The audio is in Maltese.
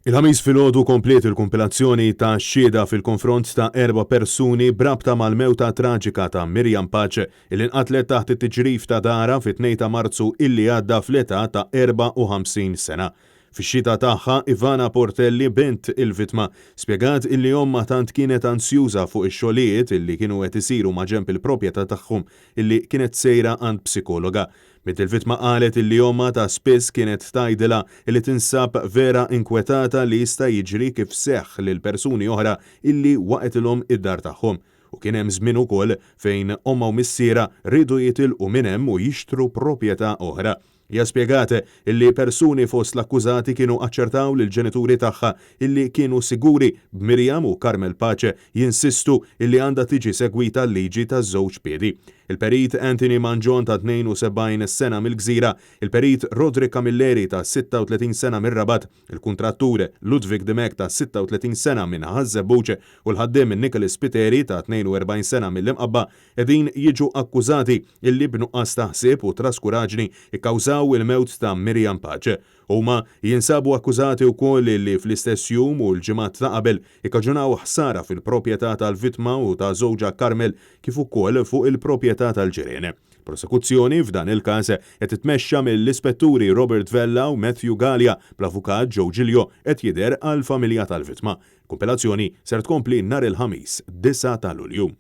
Il-Ħamis filgħodu kompliet il-kumpilazzjoni ta' xhieda fil-konfront ta' erba' persuni b'rabta mal-mewta traġika ta' Miriam Pace illi nqatlet taħt it-tiġrif ta' darha fit-2 ta' Marzu illi għadda fl-età ta' 54 sena. Fix-xhieda tagħha, Ivana Portelli, bint il-vittma, spjegat illi ommha tant kienet ansjuża fuq ix-xogħlijiet illi kienu qed isiru maġenb il-proprjetà tagħhom illi kienet sejra għand psikologa. Bint il-vittma qalet illi ommha ta' spiss kienet tgħidilha illi tinsab vera inkwetata li jista' jiġri kif seħħ lil persuni oħra illi waqgħetilhom id-dar tagħhom. U kien hemm żmien ukoll fejn ommha u missierha riedu jitilqu minn hemm u jixtru proprjetà oħra. Hija spjegat illi persuni fost l-akkużati kienu aċċertaw lill-ġenituri tagħha illi kienu siguri, b'Miriam u Carmel Pace jinsistu illi għandha tiġi segwita l-liġi taż-żewġ piedi. Il-Perit Anthony Mangion ta' 72 sena mill-Gżira, il-Perit Roderick Camilleri ta' 36 sena mir-Rabat, il-kuntrattur Ludwig Dimech ta' 36 sena minn Ħaż-Żebbuġ u l-ħaddiem Nicholas Spiteri ta' 42 sena mill-Imqabba qegħdin jiġu akkużati illi b'nuqqas ta' ħsieb u traskuraġni kkawżaw il-mewt ta' Miriam Pace. Huma jinsabu akkużati wkoll illi fl-istess jum u l-ġimgħat ta' qabel ikkaġunaw ħsara fil-proprjetà tal-vittma u ta' żewġha Carmel kif ukoll fuq il-proprjetà tal-ġirien. Prosekuzzjoni f'dan il-każ qed titmexxa mill-Ispetturi Robert Vella u Matthew Galea bl-Avukat Joe Giglio qed jidher għall-familja tal-vittma. Kumpilazzjoni ser tkompli nhar il-Ħamis, 9 ta' Lulju.